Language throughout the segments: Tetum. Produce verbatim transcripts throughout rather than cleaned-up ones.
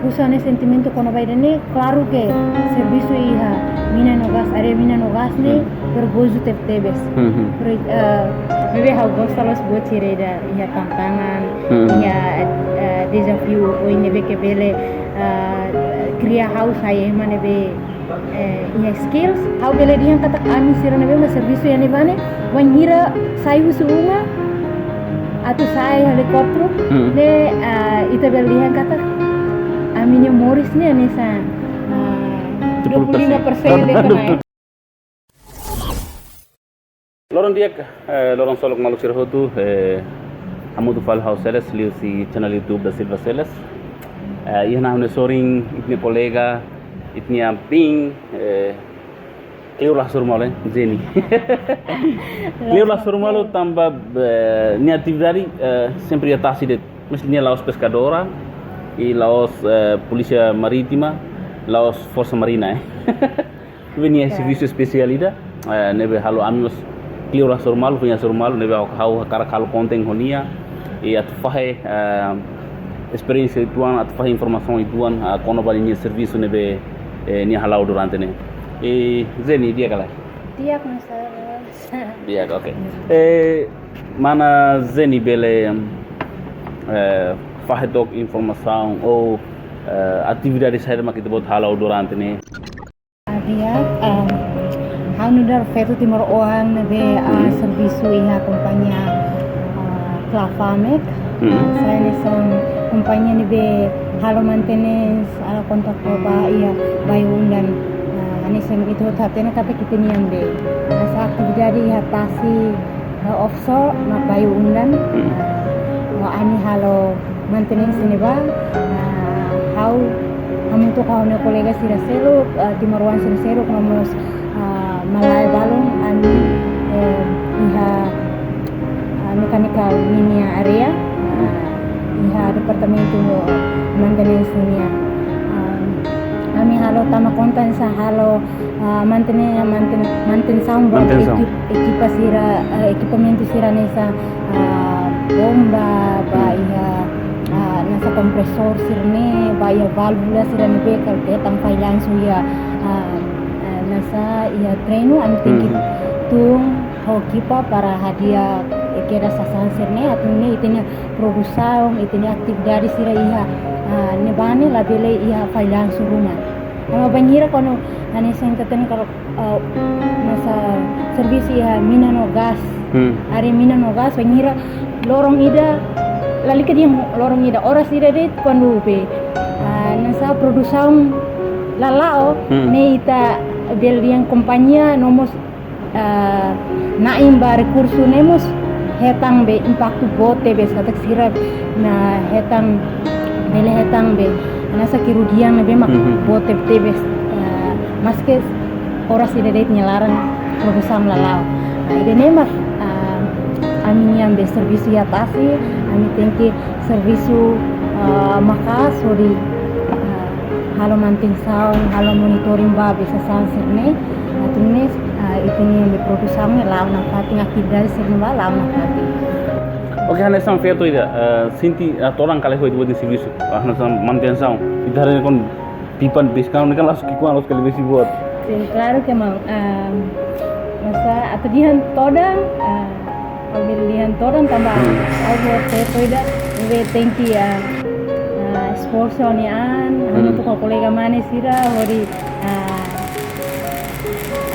Husu ha'u-nia sentimentu kona-ba ida-ne'e, klaru ke servisu iha mina no gás, área mina no gás ne'e, hmm, perigozu tebetebes. Hmm. Pro-, eh, ne'ebé ha'u gosta loos buat sira ida iha tantangan, hmm, iha, eh, dezafiu, oin ne'ebé ke bele, eh, kria ha'u sai ema ne'ebé, eh, iha skills, ha'u bele dehan katak ami sira ne'ebé mak servisu iha ne'ebá ne'e, wainhira sai husi uma, atu sa'e helikópteru, hmm, ne'e, ah, ita bele dehan katak ami-nia moris ne'e hanesan, ah, dua puluh lima persen de'it ona, eh. Loron di'ak, eh, loron solok maluk sira hotu, eh, hamutuk fali ho ha'u Celes, liuhusi channel YouTube Da Silva Celes. Eh, iha ha'u-nia sorin, ita-nia kolega, ita-nia biin, eh, kleur la hasoru malu, eh, Zeni. Kleur la hasoru malu tanba, eh, nia atividade, eh, sempre iha tasi de'it. Mas nia la'ós peskadora, i la'ós, eh, Polísia Marítima, la'ós Forsa Marina, eh. Ne'ebé nia, ya, servisu espesiál ida, eh, ne'ebé halo ami mós kleur la hasoru malu, foin hasoru malu, ne'ebé ha'u, ha'u hakarak halo konten ho nia, i atu fahe, eh, esperiénsia uitoan, atu fahe informasaun uitoan, ah, kona-ba nia servisu ne'ebé, eh, nia hala'o durante ne'e. I Zeni, di'ak ka lae? Di'ak, Mas Aras. Di'ak, oke. Eh, mana Zeni bele, eh, fahe took informasaun ou, eh, atividade saida mak ita-boot hala'o durante ne'e? Ah, di'ak, em, ha'u nu'udar feto timoroan ne'ebé, ah, hmm, servisu iha kompañia, ah, Clafamex. Hmm. Ah, sai hanesan kompañia ne'ebé halo maintenance, ah, kontraktor ba iha Bayu-Undan. Ah, hanesan ita hotu hatene katak ita-nian de'it. Hanesan atividade iha tasi, ah, offshore mak Bayu-Undan. Hmm. Ah, no ami halo maintenance ne'ebá, ah, ha'u hamutuk ho ha'u-nia kolega sira seluk, ah, timoroan sira seluk, no mós, ah, malae balun ami, eh, iha, ah, mechanical ninia área, ah, iha departamentu maintenance nian. Ah, ami halo tama konta hanesan halo, ah, mantene-, manten-, manutensaun ba, manutensaun, ekipa sira, eh, ekipamentu sira hanesan, ah, bomba, ba, hmm, iha, ah, hanesan kompresór sira-ne'e, ba iha válvula sira ne'ebé karik hetan fallansu iha, ah, ah, hanesan iha treinu, ami tenke, hmm, tun ho ekipa para hadi'a, eh, kedas sasán sira-ne'e, atu nune'e ita-nia produsaun, ita-nia atividade sira iha, ah, ne'ebá ne'e labele iha fallansu ruma. Tanba bainhira kuandu hanesan ita hatene karik, ah, hanesan servisu iha mina no gás. Hmm. Área mina no gás, bainhira loron ida, lalika de'it loron ida, oras ida de'it kuandu be, ah, hanesan produsaun la la'o, hmm, ne'e ita bele dehan kompañia no mós, ah, na'in ba rekursu ne'e mós hetan be impaktu boot tebes, katak sira-ne'e hetan, bele hetan be hanesan kerugian ne'ebé mak, mhm, boot tebes, ah, maske oras ida de'it nia laran produsaun la la'o. Ah, ida-ne'e mak, ah, ami-nian be servisu iha tasi, ami tenke servisu, ah, maka'as hodi, ah, halo manutensaun, halo monitoring ba be sasán sira-ne'e, atu nune'e, ah, ita-nia be produsaun ne'e la'o nafatin, atividade sira-ne'e ba la'o nafatin. Oke, hanesan feto ida, eh, sente, ah, todan ka lae ho ita-boot nia servisu, ah, hanesan manutensaun. Ita haree kuandu pipa peskadu ne'e kan la'ós ki'ikoan, la'ós kali besi boot. Sin, klaru ke maun, ah, hanesan atu dehan todan, ah, ha'u bele dehan todan tanba, hmm, ha'u feto ida, ne'ebé tenke, ah, ah, esforsu nian, hmm, hamutuk ho kolega mane sira, hodi, ah,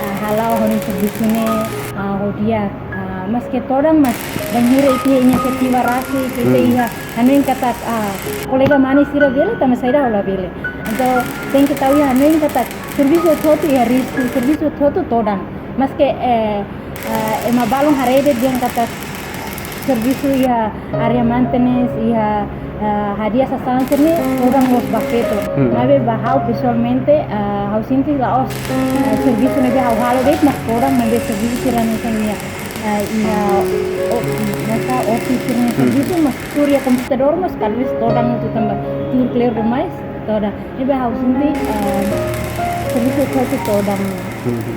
ah, hala'o hodi servisu ne'e, ah, ho di'ak, ah, maske todan, mas bainhira ita iha inisiativa rasik, ita, hmm, iha hanoin katak, ah, kolega mane sira bele, tanba saida ha'u labele. Entaun, tenke tau iha hanoin katak servisu hotu-hotu iha risku, servisu hotu-hotu todan. Maske, eh, eh, ema balun haree dehan katak servisu iha área maintenance, iha, eh, hadi'a sasán sira-ne'e, todan loos ba feto. Hmm. Maibé ba ha'u pesoalmente, eh, ha'u sente la'ós, eh, servisu ne'ebé ha'u halo de'it mak todan, maibé servisu sira-ne'e hanesan iha, eh, iha, o, hanesan office sira-ne'e, hmm, servisu mak tuur iha komputadór mós, talvés todan hotu tanba tuur kleur demais, todan. Ne'ebé ha'u sente, eh, servisu hotu-hotu todan. Mhm.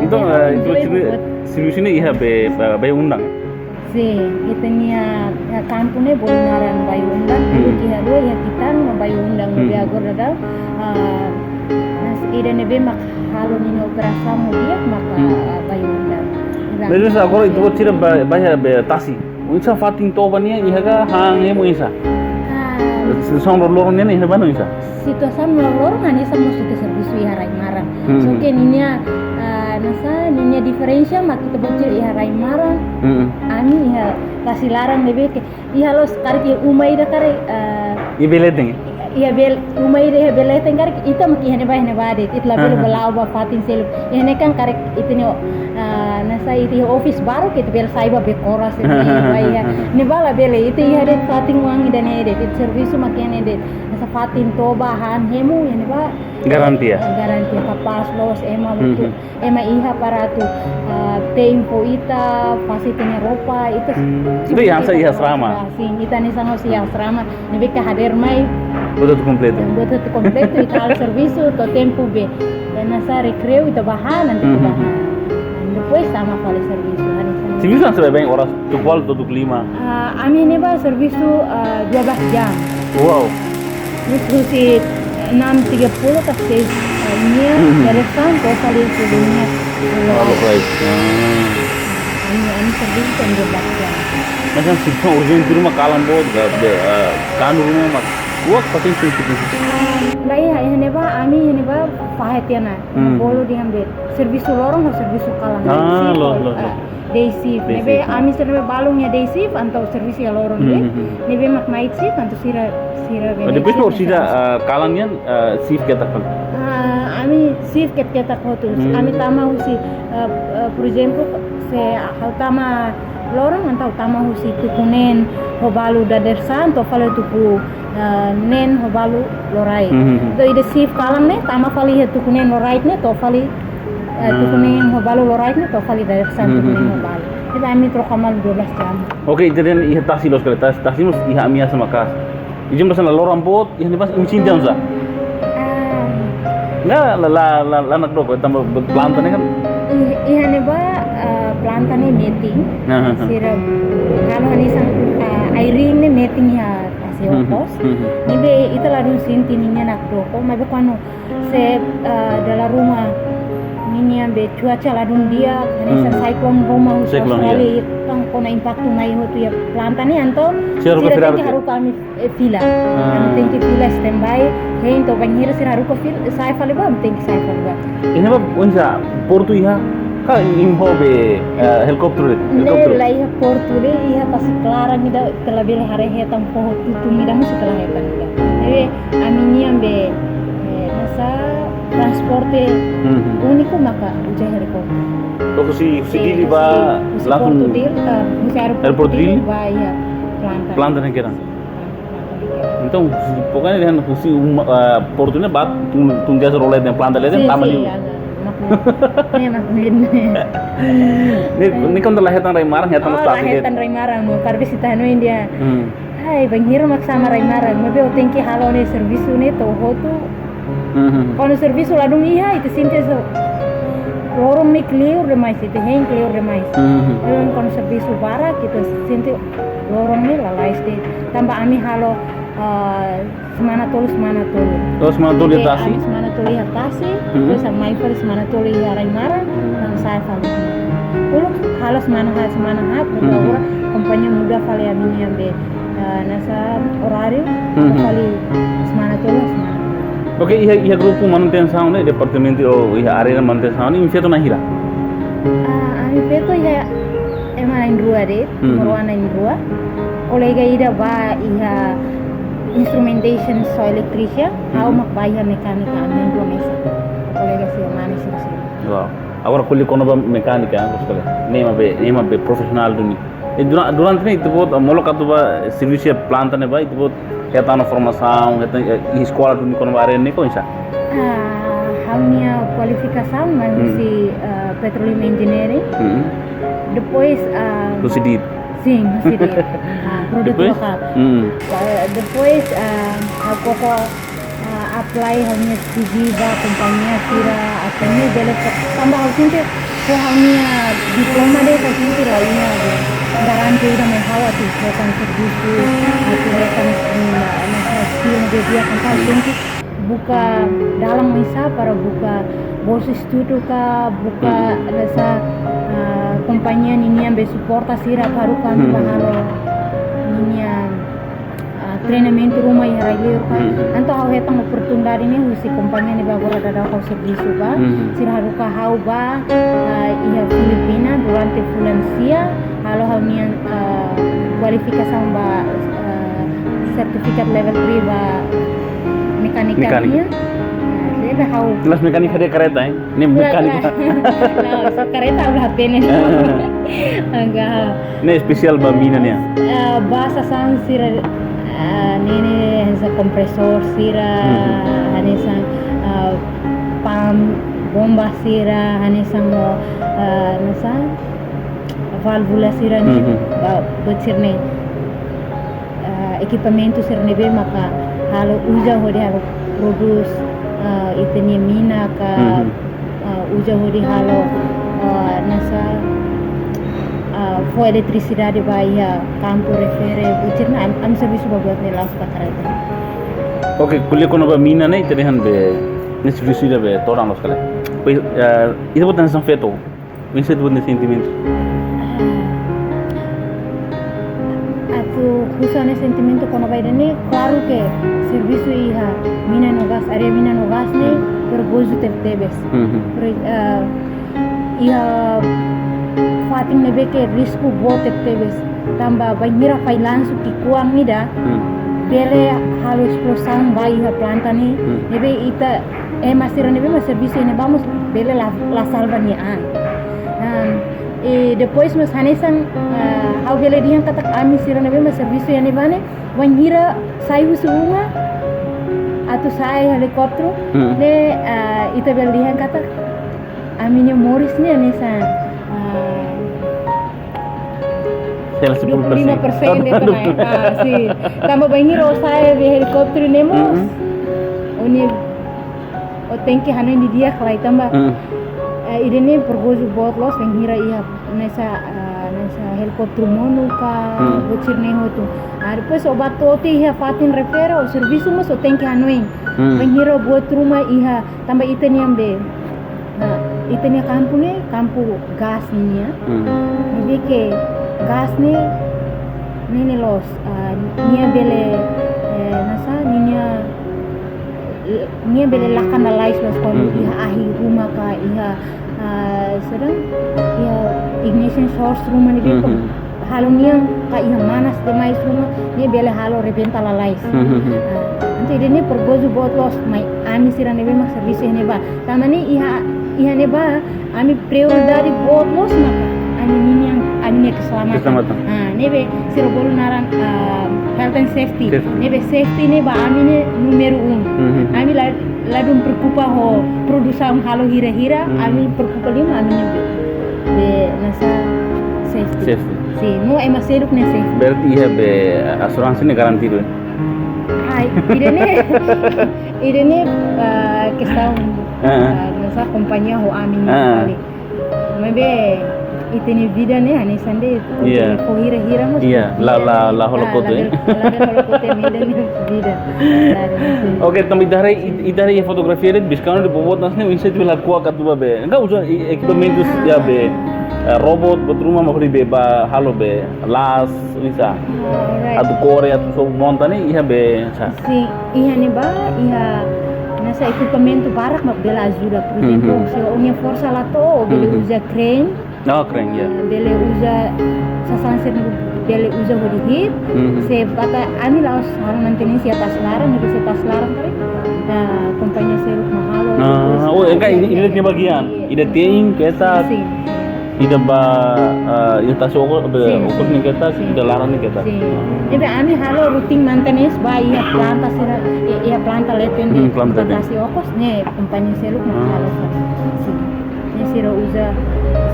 Entaun, eh, entaun, servisu ne'e iha be, be, Bayu-Undan? Sin, ita-nia, eh, kampu ne'e bolu naran Bayu-Undan, mhm, uluk iha rua, iha Kitan no Bayu-Undan. Agora daudaun, ah, mas ida ne'ebé mak halo ninia operasaun di'ak mak, hmm, ah, Bayu Unda. Mas agora ita-boot sira ba, ba, ba tasi. Oinsá fatin toba nian iha ka han hemu oinsá? Ah. Situasaun loroloron nian iha ne'ebá oinsá? Situasaun loroloron hanesan mós ita servisu iha rai maran. Hmm. Só ke ninia, ah, hanesan ninia diferensa mak ita-boot sira iha rai maran. Hmm. Ami iha tasi laran ne'ebé ke iha loos karik iha uma ida karik, ah, iha bee leten. Iha bee, uma ida iha bee leten karik ita mak iha ne'ebá, iha ne'ebá de'it. Ita labele, aha, bá la'o ba fatin seluk. Iha ne'e kan karik ita-nia, ah, hanesan ita iha office balu ke ita bele sai ba bee koras ne'e, ba iha ne'ebá labele. Ita iha de'it fatin oan ida-ne'e de'it. Ita servisu mak iha ne'e de'it. Hanesan fatin toba, han hemu iha ne'ebá. Garantia. Garantia kapás loos ema, mhm, betul. Ema iha para atu, ah, tempu ita, fase ita-nia roupa, ita. Hmm. Ita hanesan iha asrama. Sin, ita hanesan iha asrama. Ne'ebé ke hadeer mai. Buat hotu kompletu. Buat hotu kompletu, ita halo servisu, to'o tempu be. Hanesan rekreiu, ita bá han, nanti ita bá han. Mhm. Depois tama fali servisu, hanesan. Servisu hanesan baibain oras tuku ualu to'o tuku lima? Ah, ami ne'ebá servisu, ah, dua belas jam. Wow. Husi enam tiga puluh ka seis, eh, nian, mhm, dadeer-saan to'o fali seluk nian. Halo, right. Ah. Ami, ami servisu to'o dua belas jam. Mas kan situasaun urjente ruma kalan boot, ka, be, eh, kanu ruma mak. Kuat pakai sensitivitas. Ah, la iha, iha ne'ebá, ami iha ne'ebá fahe tiha ona. Hmm. Bolu dehan be servisu loron ho servisu kalan. Ah, day shift, loos, loos, eh, loos. Day shift. Day shift, ne'ebé, ah, ami sira ne'ebé balun iha day shift, entaun servisu iha loron, hmm, be. Hmm, hmm. Ne'ebé mak night shift, entaun sira, sira be. Oh, night depois shift, lor sira, servisu, ah, kalan nian, ah, shift ketak kan? Ah, ami shift ket-, ketak hotu. Hmm. Ami tama husi, eh, eh, por ezemplu, se ha'u tama loron, entaun tama husi tuku neen ho balu dadeer-saan, to'o fali tuku, eh, neen ho balu loraik. Mhm. To'o ida shift kalan ne'e, tama fali iha tuku neen loraik ne'e, to'o fali, eh, tuku neen ho balu loraik ne'e, to'o fali dadeer-saan tuku neen ho balu. Jadi ami troka malu dua belas jam. Oke, jadi iha tasi loos kali, tasi, tasi mós iha ami asa makas. Ijin basa na loron boot, iha ne'ebá imi sente oinsá? Ah. Nggak, la, la, la, la nakdoko, tanba buat planta ne'e kan? Ih-, iha ne'ebá, ah, planta ne'e metin. Nah, nah, nah. Sira, kalau hanesan, ah, airin ne'e metin iha tasi, hmm, okos. Hmm. Ne'ebé ita ladún sente ninia nakdoko, maibé kuandu se, ah, dala ruma ninia be cuaca ladún di'ak, hanesan, hmm, cyclone ruma husi, cyclone, Australia, iya, entaun kona impaktu mai hotu iha planta ne'e, entaun sira haruka, sira tenke haruka, haruka ami eh, fila. Ah. Ami tenke fila standby, hein to'o bainhira sira haruka fila, sa'e fali bá, ami tenke sa'e fali bá. Iha ne'ebá oinsá, portu iha, ka imi ho be, eh, helikópteru de'it? Ne'e helikópteru? La iha portu de'it, iha tasi klaran ida, ita labele haree hetan, foho tutun ida mós ita la hetan ida. Jadi ami-nian be, eh, hanesan transporte, mhm, úniku maka uza helikópteru. To'o husi, husi, sin, Dili husi, bá husi langsung portu Dili, eh, husi aeroportu, aeroportu Dili, Dili bá iha planta. Planta ne'e kedan. Entaun, pokoknya dehan husi uma, eh, portu ne'e bá tun, tun gas role dehan planta leten, sin, tama, sin, liu. Agora, mak ne'e. Ne'e mak ne'e. Ne'e, ne'e kuandu la hetan rai maran, hetan, oh, la hetan rai maran, mo karbis ita hanoin dehan. Hmm. Ai, bainhira mak sama rai maran, maibé ó tenke halo ne'e servisu ne'e to'o hotu. Mhm. Kuandu servisu ladún iha, ita sente se loron ne'e kleur demais, ita hein kleur demais. Mhm. Maibé kuandu servisu barak, ita sente loron ne'e lalais de'it. Tanba ami halo, ah, semana tolu, semana tolu. Oh, semana tolu iha tasi? Ami semana tolu iha tasi, mhm, depois ami mai fali semana tolu iha rai maran, mhm, ami sa'e fali. Uluk halo semana haat, semana haat, mhm, agora kompañia muda fali ami-nian be, ah, hanesan oráriu, mhm, fali semana tolu, semana tolu. Oke, iha, iha grupu manutensaun ne'e, departamentu ou iha área manutensaun ne'e, imi feto na'in hira? Ah, ami feto iha ema na'in-rua de'it, mhm, timoroan na'in-rua. Kolega ida bá iha instrumentation, só eletrísia, ha'u, mhm, mak bá iha mekánika, ami na'in-rua mesak. Kolega sira, mane sira, sira. Wow. Agora ko'alia kona-ba mekánika, ah, bos ko'alia. Ne'e mak be, ne'e mak be profisionál duni. E dura-, durante ne'e ita-boot, ah, molok atu bá servisu iha planta ne'ebá, ita-boot hetan formasaun, hetan, eh, eskola duni kona-ba área ne'e ka oinsá? Ah, ha'u-nia kualifikasaun mai, hmm, husi, ah, Petroleum Engineering. Hmm. Depois, ah, husi dit? Sin, husi dit. Ah, produtu lokál. Depois? Hmm. Ah, depois, ah, ha'u koko, ah, apply ha'u-nia C V ba kompañia sira, atu nune'e bele fó, tanba ha'u sente, fó ha'u-nia diploma de'it, ha'u sente la iha be garantia ida mai ha'u atu hetan servisu, atu hetan, mm, hanesan skill, Dia kan tahu, hmm, tenke buka dalan oinsá para buka bolsa estudu ka, buka, hmm, hanesan, ah, kompañia ninian be suporta sira atu haruka ami, hmm, ba halo ninian, ah, treinamentu ruma iha rai-liur ka. Hmm. Entaun ha'u hetan oportunidade ne'e husi kompañia ne'ebé agora daudaun ha'u servisu ba. Hmm. Sira haruka ha'u ba, ah, iha Filipina durante fulan sia, halo ha'u-nian, ah, kualifikasaun ba, ah, sertifikat level three ba mekanika, mekanika, nian. Ah, jadi ha'u. Mas mekanika de kareta, eh? Ne'e mekanika. Lae, lae. Lae, só kareta ha'u la hatene. Agora. Ne'e espesiál ba mina nian? Ah, ba sasán sira, ah, ne'e, ne'e hanesan kompresór sira, hmm, hanesan, ah, pam, bomba sira, hanesan, ah, hanesan válvula sira ne'e, hmm, ba, buat sira-ne'e, ah, ekipamentu sira ne'ebé maka halo uza hodi halo prodús, ah, ita-nia mina ka, mhm, ah, uza hodi halo, ah, hanesan, ah, fó eletrisidade ba iha kampu refere, buat sira-ne'e, am-, ami servisu ba buat ne'e la'ós ba kareta. Oke, ko'alia kona-ba mina ne'e, ita dehan be, ne'e servisu ida be todan loos ka lae. Pois, ah, ita-boot hanesan feto, oinsá ita-boot nia sentimentu? Ah, atu husu ha'u-nia sentimentu kona-ba ida-ne'e, klaru ke servisu iha mina no gás, área mina no gás ne'e, hmm, perigozu tebetebes. Mhm. Pre-, ah, iha fatin ne'ebé ke risku boot tebetebes. Tanba bainhira fallansu ki'ikoan ida, hmm, bele halo esplozaun ba iha planta ne'e, hmm, ne'ebé ita ema sira ne'ebé mak servisu iha ne'ebá mós bele la, la salva nia an. Am, i depois mós hanesan, ah, ha'u bele dehan katak ami sira ne'ebé mak servisu iha ne'ebá ne'e, bainhira sai husi uma, atu sa'e helikópteru, hmm, ne'e, ah, ita bele dehan katak ami-nia moris ne'e hanesan, ah, sela sepuluh persen. Dua puluh lima persen de'it ona, eh. Ah, sin. Tanba bainhira ó sa'e be helikópteru ne'e mós. Mm-mm. Ó-nia, ó tenke hanoin didi'ak lai tanba, mm, eh, ida-ne'e perigozu boot loos bainhira iha hanesan, eh, hanesan helikópteru monu ka, mm, buat sira-ne'e hotu. Ah, depois ó bá to'o tiha iha fatin refere, ó servisu mós ó tenke hanoin. Mm. Bainhira buat ruma iha, tanba ita-nian be, ah, ita-nia kampu ne'e, kampu gás nian. Hmm. Ne'ebé ke gás ne'e, ne'e, ne'e loos, ah, nia bele, eh, hanesan, nia, nia bele lakan lalais loos kuandu, hmm, iha ahi ruma ka iha, ah, saida, iha ignition source ruma ne'ebé, hmm, halo nian ka iha manas demais ruma, nia bele halo rebenta lalais. Hmm, hmm, hmm. Ah, entaun ida-ne'e perigozu boot loos mai ami sira ne'ebé mak servisu iha ne'ebá. Tanba ne'e iha, iha ne'ebá, ami prioridade boot loos maka ami ninian, ami-nia keselamatan. Keselamatan. Ah, ne'ebé sira bolu naran, ah, health and safety. Safety. Ne'ebé safety ne'e ba ami ne'e númeru um. Hmm, hmm. Ami la, ladún preokupa ho produsaun halo hira-hira, hmm, ami preokupa liu mak ami-nia be, be hanesan safety. Safety. Sin, no ema seluk nia safety. Berarti iha be asuransi ne'e garantidu, eh? Ai, ida-ne'e, ida-ne'e, ah, kestaun, ah, ah, hanesan kompañia ho ami nian, ah, fali. Maibé ita-nia vida ne'e hanesan de'it, iya, ho hira-hira mós. Iya, la, la, la hola kote, ah, eh? La, la hola kote, maibé ida-ne'e vida. Dari, sin. Oke, tanba ita haree, ita haree fotografia de'it, Biscano de Bobotas ne'e, oinsá ita bele hakuak atu bá be. Enggak usah i-, ekipamentu, ah, ya be, eh, robot, buat ruma mak hodi be bá halo be, las, oinsá. Ah, alright. Atu kore, atu sobu monta ne'e, iha be, sá. Sin, iha ne'ebá, iha hanesan ekipamentu barak mak bele ajuda. Por, mhm, ezemplu, se ó-nia forsa la to'o, bele, mhm, uza crane. Oh, crane, ya. Ah, bele uza sasán sira, bele uza hodi hi'it. Mhm. Se bata ami la'ós halo maintenance iha tasi laran, ne'ebé se tasi laran karik, ah, kompañia seluk mak halo. Ah, terus, oh, enggak, ah, ini, ini, iya, dia bagian. Iya. Ida te'in, keta. Sin. Ida ba, eh, ida tasi okos, be, sin, okos, sin, ne'e keta, sin, ida laran ne'e keta. Sin. Jadi ami halo routine maintenance ba iha planta sira, i-, iha planta leten, hmm, planta leten, tasi okos ne'e kompañia seluk mak, ah, halo. Sin. Ne'e sira uza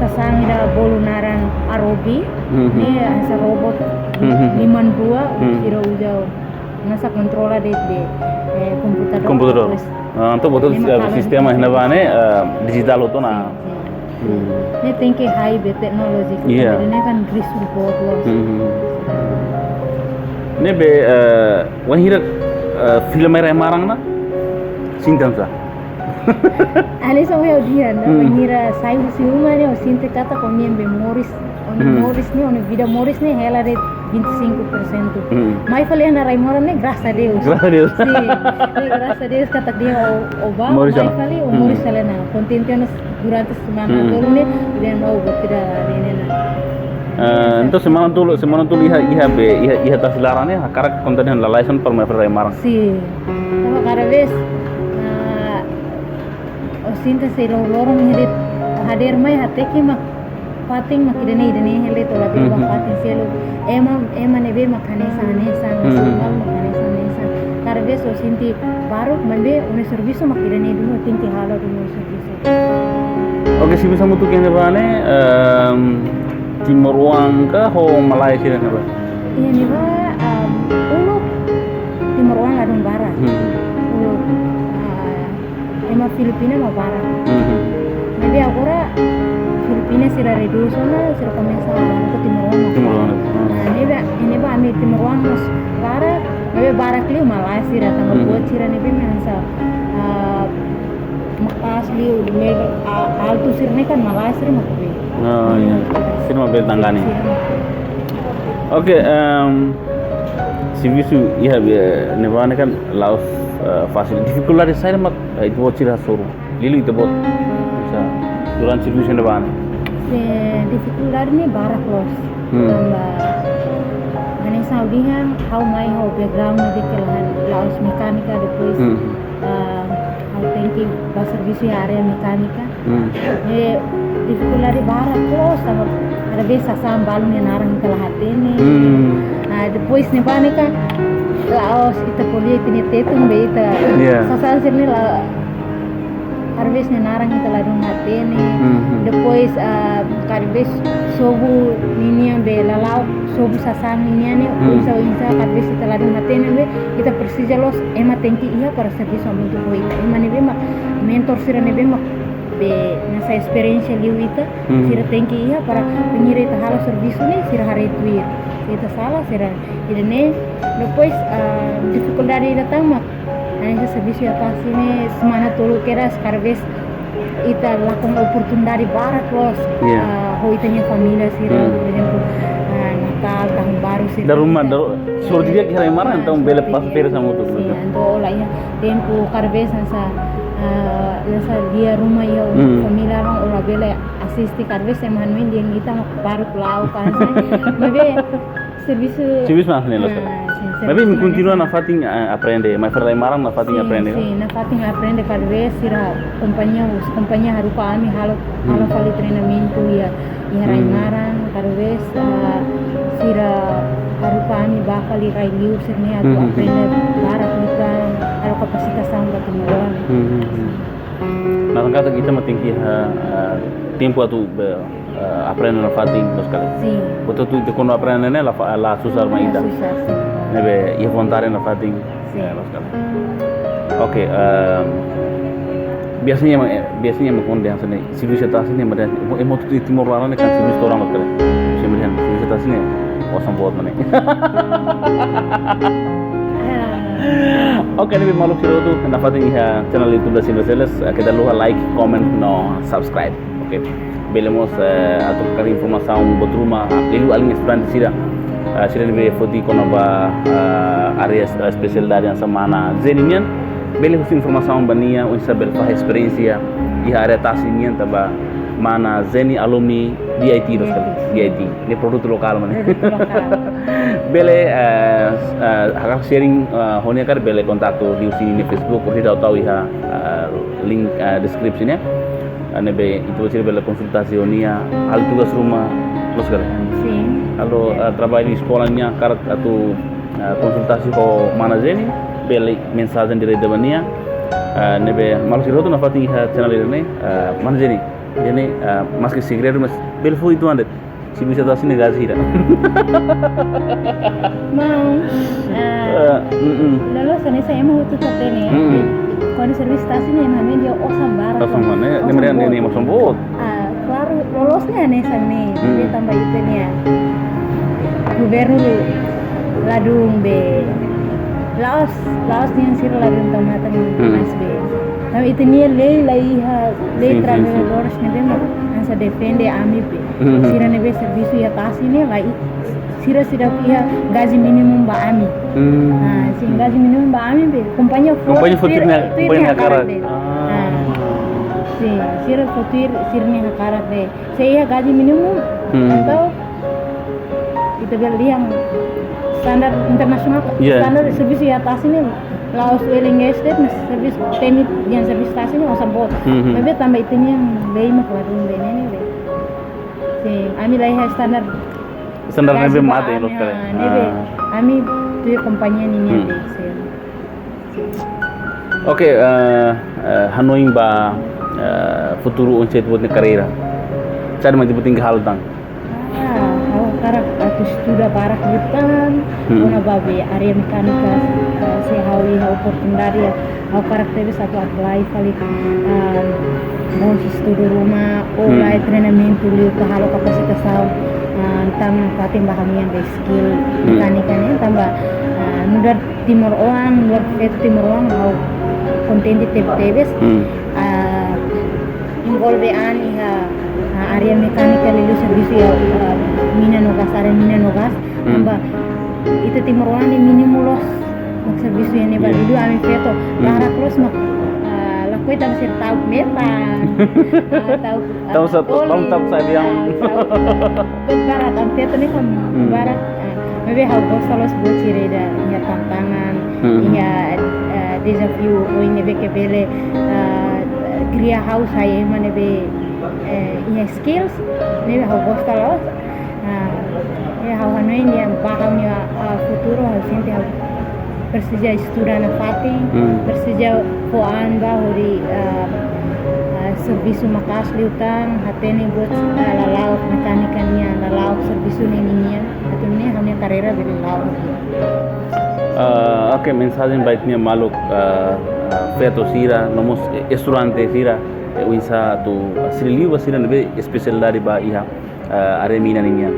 sasán ida bolu naran Arobi. Mhm. Ne'e hanesan robot, mhm, liman rua, mhm, sira uza hanesan kontrola de'it, eh, komputadór. Komputadór. Terus ah, entaun buat, memang, eh, kalau sistema di ne'ebá ne'e, eh, dijitál hotu ona. Sin, sin. Hmm. Ne'e tenke high be teknologi. Iya. Ne'e kan risku boot loos. Hmm. Ne'ebé, eh, wainhira, Eh, fila mai rai-maran ona, sente oinsá? Hanesan ohin ha'u dehan, Hmm. bainhira sai husi uma ne'e, ha'u sente katak ó-nia be moris, ó-nia Hmm. moris ne'e, ó-nia vida moris ne'e hela de'it vinte e cinco por cento. Hmm. Mai fali iha rai-moras ne'e, graças a Deus. Graças a Deus. Sin, ne'e graças a Deus katak dehan ó, ó bá, Moris mai ona. fali, ó Hmm. moris fali ona. Kontente ona durante semana Hmm. tolu ne'e, dehan ó buat ida ne'e ne'e ona. Eh, entaun semana tolu, semana tolu iha, iha be, iha, iha tasi laran ne'e, hakarak konta dehan lalais ona para mai fali rai-maran. Sin. Tanba kada vez, ah, ó sente se lo-, loron ne'e de'it, hadeer mai hateke mak fatin mak ida-ne'e, ida-ne'e hela de'it, ó labele bá Mhm. fatin seluk. Ema, ema ne'ebé mak hanesan, hanesan, Mhm. hanesan, mak hanesan, hanesan. Kada vez ó sente baruk, maibé ó-nia servisu mak ida-ne'e duni, tenke halo duni servisu. Oke, servisu hamutuk iha ne'ebá ne'e, ehm, timoroan ka ho malae sira ne'ebá? Iha ne'ebá, ehm, uluk timoroan ladún barak. Hmm. Uluk, ah, ema Filipina mak barak. Hmm. Maibé agora Filipina sira redús ona, sira komesa hamutuk timoroan mak Timoroan, barak. hmm. Nah, ne'ebé, ne'ebá ami timoroan mós barak, maibé barak liu malae sira, tanba Hmm. buat sira ne'ebé mak hanesan, ah, maka'as liu, level a-, altu sira-ne'e kan malae sira mak bele. Oh, iya. Sira mak bele tangani. Sira mak. Oke, em, servisu iha be, ne'ebá ne'e kan la'ós, eh, fasil. Difikuldade saida mak, eh, ita-boot sira hasoru? Liuliu ita-boot. Bisa, durante servisu ne'ebá ne'e. Eh, difikuldade ne'e barak loos. Hmm. Tanba, hanesan ha'u dehan, ha'u mai ho background ne'ebé ke lahan, la'ós mekanika, depois, Hmm. ah, ha'u tenke bá servisu iha área mekanika. Hmm. Eh, difikuldade barak loos, tanba kada vez sasán balu nia naran ita la hatene. Hmm. Ah, depois ne'ebá ne'e kan, la'ós ita ko'alia ita-nia Tetun be ita. Yeah. Sasán sira-ne'e la, kada vez nia naran ita ladún hatene. Hmm. Depois, ah, kada vez sobu ninian be lala'ok, sobu sasán ninian ne'e, Hmm. oinsá, oinsá, kada vez ita ladún hatene be, ita presiza loos ema tenke iha para servisu hamutuk ho ita. Ema ne'ebé mak mentor sira ne'ebé mak be hanesan esperiénsia liu ita, Hmm. sira tenke iha para bainhira ita halo servisu ne'e, sira haree tuir. Se ita sala, sira ida-ne'e. Depois, ah, difikuldade ida tan mak, hanesan servisu iha tasi ne'e, semana tolu kedas, kada vez ita lakon oportunidade barak loos, Yeah. ah, ho ita-nia família sira, Hmm. por ezemplu, ah, Natál, Tahun Baru sira. Dala ruma, ita dala, sorte dia ke rai-maran, Ah, entaun bele sorte pasa dia. férias hamutuk, Sin, betul. entaun ó la iha tempu, kada vez hanesan, ah, hanesan dia ruma iha Hmm. família, ó labele asiste, kada vez ema hanoin dehan ita mak baruk la'o, kan, sin. Maibé, servisu. Servisu mak ne'e loos. Ah, sin, Maibé servisu imi mak kontinua ne'e. nafatin, ah, aprende, mai fali rai-maran nafatin Sin, aprende, sin, nafatin aprende kada vez sira kompañia, husi kompañia haruka ami halo, Hmm. halo fali treinamentu iha, iha Hmm. rai-maran, kada vez, ah, sira haruka ami bá fali rai-liur sira-ne'e atu Hmm. aprende barak liután, halo kapasitasaun ba timoroan. Hmm. Nah, katak ita mak tenke iha, ah, tempu atu be, eh, aprende nafatin, loos ka lae. Sin. Buat hotu ita kuandu aprende ne'e la fa-, la susar mai La ita. susar, sin. Ne'ebé, iha vontade nafatin. Sin. Eh, loos ka lae. Oke, ehm, biasanya ema, eh, biasanya ema kuandu dehan hanesan ne'e, servisu iha tasi ne'e, ema dehan, ema hotu iha Timor laran ne'e kan servisu todan, loos ka lae. Ema dehan, servisu iha tasi ne'e, osan boot mak ne'e. Ah. Oke, ne'ebé maluk sira hotu, nafatin iha channel YouTube da Silva Celes, eh, keta haluha like, comment, no subscribe. Oke. Bele mós, eh, atu karik informasaun buat ruma, liuliu alin estudante sira. Eh, sira ne'ebé foti kona-ba, eh, área es-, eh, espesialidade hanesan mana Zeni nian. Bele husu informasaun ba nia, oinsá bele fahe esperiénsia iha área tasi nian tanba mana Zeni alumni D I T, loos ka lae. D I T. D I T. Ne'e produtu lokál mak ne'e. Produtu lokál. Bele, eh, eh, hakarak sharing, eh, ho nia karik bele kontaktu liuhusi nia Facebook, ou ita tau iha, eh, link, eh, description ya. Eh, ne'ebé ita-boot sira bele konsultasi ho nia, halo tugas ruma, loos ka lae. Sin. Halo, eh, traballu eskola nian, karik atu, eh, konsultasi ho mana Zeni, bele mensajen direta ba nia. Eh, ne'ebé maluk sira hotu nafatin iha channel ida-ne'e, eh, mana Zeni. Jadi, eh, maski segredu, mas bele fó uitoan de'it. Servisu iha tasi ne'e gaji hira? Maun, eh, Eh, mm, mm. loloos hanesan ema hotu hatene. Mm, mm. Kuandu servisu iha tasi ne'e, ema hanoin dehan osan barak. Osan barak, ne'e, Osan ne'e, ne'e, boot. ne'e, osan boot. Ah, klaru, loloos ne'e hanesan ne'e. Mm. Maibé tanba ita-nia governu ladún be La'ós, la'ós nian sira ladún tau matan Hmm. mais be. Tanba ita-nia lei la iha lei Sin, sin, sin. trabalhadores ne'ebé mak hanesan defende ami be. Hmm. Sira ne'ebé servisu iha tasi ne'e la i-, sira seidauk iha gaji mínimu ba ami. Hmm. Ah, sin gaji mínimu ba ami be. Kompañia fó Kompañia fó tuir, tuir nia, tuir kompañia nia hakarak hakarak. be. Ah. Ah. Sin, sira fó tuir sira-nia hakarak be. Se iha gaji mínimu Hmm. atau ita bele dehan standar internasionál, Iya. standar servisu iha tasi ne'e, la'ós oil and gas de'it, mas servisu temi dehan servisu tasi ne'e osan boot. Mhm. Maibé tanba ita-nia lei mak ladún be ne'e ne'e be. Sin, ami la iha standar Standar gaji ne'ebé ba mate ami, loos ka lae. ah, ne'ebé Ah. ami tuir kompañia nian Hmm. be, sin. Oke, eh, eh, hanoin ba, eh, futuru oinsá ita-boot nia karreira. Saida mak ita-boot tenke halo tan? Ah, ha'u hakarak atu estuda barak liután, Hmm. kona-ba be área mekánika, eh, se ha'u iha oportunidade, ha'u hakarak tebes atu apply fali, ah, bolsa estudu ruma, ou Hmm. ba treinamentu liu ka halo kapasitasaun, ah, tan fatin ba ha'u-nia be skill Hmm. mekánika ne'e, tanba, ah, nu'udar timoroan, nu'udar feto timoroan, ha'u kontente tebe-tebes. Hmm. Ah, envolve an iha, ah, área mekánika liuliu servisu iha, ah, mina no gás, área mina no gás. Hmm. Tanba ita timoroan ne'e mínimu loos mak servisu iha ne'ebá. Hmm. Liuliu ami feto, Hmm. barak loos mak, ah, lakohi tanba sira ta'uk metan. Ah, ta'uk, Ta'uk ah, sa-, ta'uk, koli. ta'uk sa diam. Ah, ta'uk. Barak, ami feto ne'e kan Hmm. barak. Ah, maibé ha'u gosta loos buat sira ida iha tantangan, Hmm. iha, eh, dezafiu oioin ne'ebé ke bele, eh, kria ha'u sai ema ne'ebé, eh, iha skills, ne'ebé ha'u gosta loos. Ah, ya ha'u hanoin dehan ba ha'u-nia, ah, futuru ha'u sente ha'u presiza estuda nafatin, Hmm. presiza fó an ba hodi, ah, ah, servisu maka'as liután, hatene buat, ah, lala'ok mekánika nian, lala'ok servisu ne'e ninian, atu nune'e ha'u-nia karreira bele la'o. Ah, oke, mensajen ba ita-nia maluk, ah, ah, feto sira, no mós estudante sira, eh, oinsá atu, ah, sira liu ba sira ne'ebé espesialidade ba iha, ah, área mina ninian.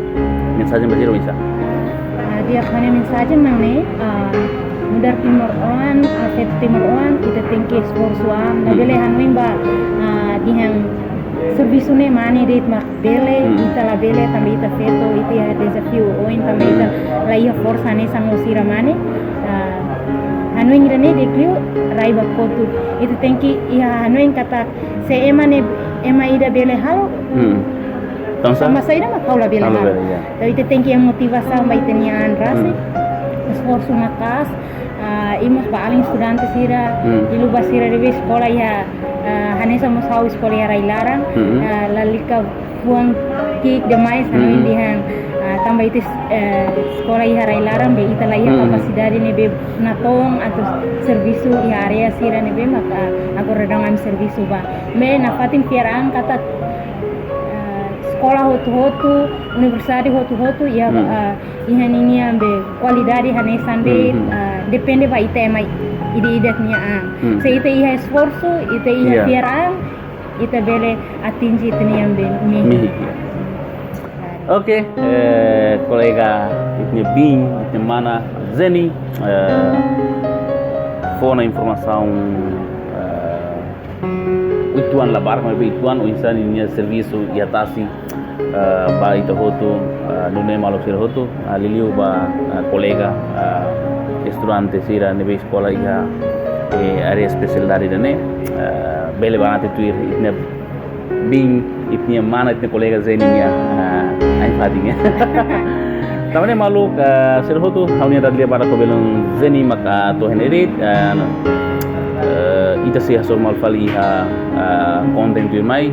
Mensajen ba sira oinsá? Ah, di'ak, ha'u-nia mensajen mak ne'e, ah, nu'udar timoroan, ah, feto timoroan, ita tenke esforsu an, Hmm. labele hanoin ba, ah, dehan servisu ne'e mane de'it mak bele, Hmm. ita labele, tanba ita feto, ita iha dezafiu oioin, tanba ita Hmm. la iha forsa hanesan ho sira mane. Ah, hanoin ida-ne'e di'ak liu rai ba kotuk. Ita tenke iha hanoin katak se ema ne'e, ema ida bele halo, Hmm. Tanba sá? tanba saida mak ha'u labele Ha'u halo. labele, ya. Entaun ita tenke iha motivasaun ba ita-nia an rasik. Hmm. Esforsu maka'as, ah, i mós ba alin estudante sira, Hmm. liuliu ba sira ne'ebé eskola iha, ah, hanesan mós ha'u eskola iha rai-laran, Hmm. ah, lalika fuan ki'ik demais, ha'u Hmm. dehan, ah, tanba ita, eh, eskola iha rai-laran be ita la iha Hmm. kapasidade ne'ebé natoon atu servisu iha área sira ne'ebé maka agora daudaun ami servisu ba. Maibé nafatin fiar an katak, eh, eskola hotu-hotu, universidade hotu-hotu, iha, Hmm. eh, iha ninian be kualidade hanesan de'it, Mhm. ah, depende ba ita ema ida-idak nia an. Hmm. Se ita iha esforsu, ita iha Iya. fiar an, ita bele atinje ita-nia be mehi. Mehi, iya. Oke, eh, kolega ita-nia biin, ita-nia mana Zeni, eh, fó ona informasaun, eh, uitoan, la barak maibé uitoan oinsá ninia servisu iha tasi, eh, ba ita hotu, eh, nune'e maluk sira hotu, eh, liuliu ba, eh, kolega, eh, estudante sira ne'ebé eskola iha, eh, área espesialidade ida-ne'e, eh, bele banati tuir ita-nia biin, ita-nia mana, ita-nia kolega Zeni nia, eh, ain-fatin. Tanba ne'e maluk, eh, sira hotu, ha'u-nia dada lia badak ho belun Zeni maka to'o iha ne'e de'it, eh, eh, ita sei hasoru malu fali iha, eh, konten tuirmai,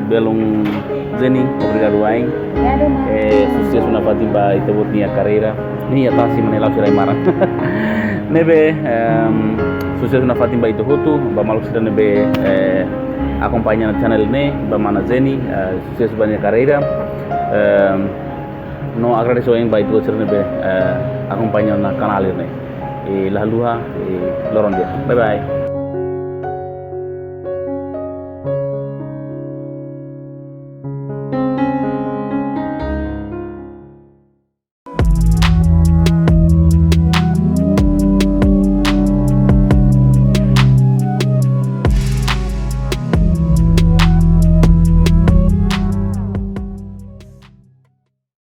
belun Zeni, obrigadu wa'in. Obrigadu, Marcos. Eh, susesu nafatin ba ita-boot nia karreira. Nia tasi mane lau sirai maran. Ne'ebé, em, susesu nafatin ba ita hotu, ba maluk sira ne'ebé, eh, akompaña ona channel ne'e, ba mana Zeni, eh, susesu ba nia karreira. Em, no agradese wa'in ba ita-boot sira ne'ebé, eh, akompaña ona kanál ne'e. I la haluha, i loron di'ak. Bye bye.